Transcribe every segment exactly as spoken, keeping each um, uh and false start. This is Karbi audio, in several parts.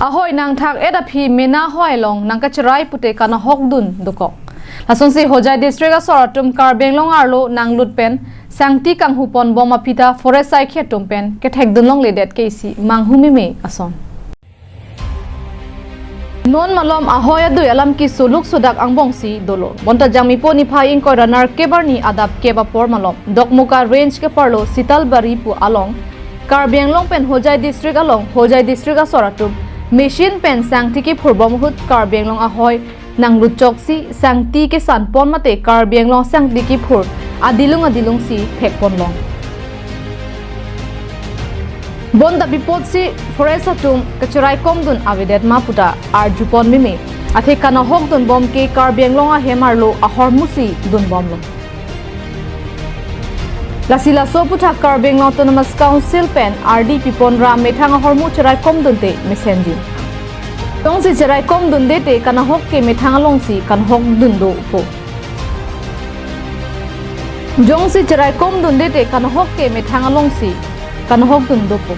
Ahoi nangthak-et aphi mena ahoi along nangkacherai pute kanahokdun dokok. Lasonsi Hojai district asor atum Karbi Anglong arlo nanglut pen sangti kanghuponbom aphi ta forest saikhi atum pen kethekdun longledet ke isi manghu meme ason. Non malom ahoi adui alam keso luk sodak angbongsi dolo. Bonta Jangmipo niphai ingkoi ra nerkep arni adap kep apor malom Dokmoka range keparlo Sitalbari pu along Karbi Anglong pen Hojai district along Hojai district asor atum machine pen sangti kephurbom ahut Karbi Anglong ahoi nanglut choksi sangti kesanpon mate Karbi Anglong sangti kephur adilung adilungsi thekponlong. Bonta pi apotsi forest atum kacheraikomdun avedet ma puta arjupon meme. Athe kanahokdunbom ke Karbi Anglong ahem arlo ahormusi dunbomlo. Lasi laso aputhak Karbi Anglong Autonomous Council pen ardi piponra methang ahormu cheraikomdunte mesenji. Jongsi cheraikomdundete kanahok ke methang alongsi kanahokdun dopo. Jongsi cheraikomdundete kanahok ke methang alongsi kanahokdun dopo.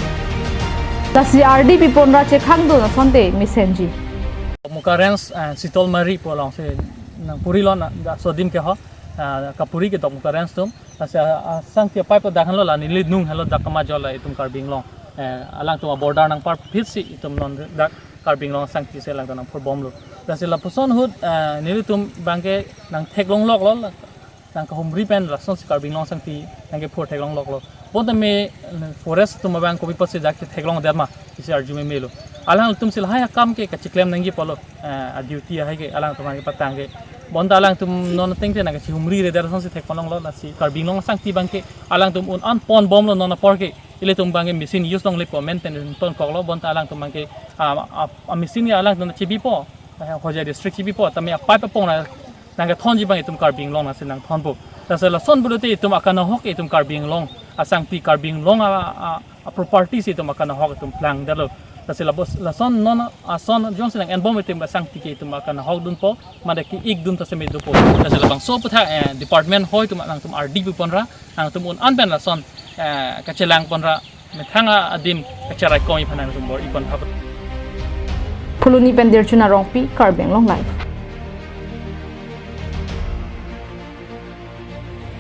Lasi ardi piponra chekhangdun asonte mesenji. Dokmoka range, eh, Sitalbari pu alongsi nangpurilo na, laso adim ke ho, eh, kapuri ke Dokmoka range atum. Lasi, ah, ah, sangti apipe dak henlo la neli nung henlo dak kamajo la itum Karbi Anglong. Eh, alangtum aborder nangparphitsi itum non dak Karbi Anglong sangti si alangtum nangphurbomlo. Lasi lapuson ahut, eh, nelitum abangke nangtheklongloklo la, nangkahumri pen lasonsi Karbi Anglong sangti nangkephur theklongloklo. Bonta me, eh, forest atum abang kopi apotsi dak theklongdet ma isi arju memelo. Alangtumsi lahai akam ke kachiklem nangji pulo, eh, a-duty ahai ke alangtum abangke patang ke. Bonta alangtum non atengte nangkachihumriredet asonsi thekponlonglo lasi Karbi Anglong sangti abangke alangtum un-an ponbomlo non apor ke. Ilitum abangke machine use longlepo maintenance tonkoklo bonta alangtum abangke, ah, ah, ah, machine ke alangtum chibipo, eh, Hojai district chibipo, tame apipe apong na nangkethonji abang itum Karbi Anglong nangsi nangthonpo. Lasi lason pulote itum akanahok itum Karbi Anglong asangti Karbi Anglong a, a, a property si itum akanahok itum plangdetlo. Lasi labos, lason non ason jongsi nang-enbom itum asangti ke itum akanahokdunpo, mate ke-ikdun ta seme dopo. Lasi labangso aputhak, eh, department hoi atum nangtum ardi piponra, nangtum un-an pen lason, eh, kachelangponra, methang adim kacheraikom aphan nangtum bor-iponpo. Phuloni pen Dirchuna Rongpi, Karbi Anglong Live.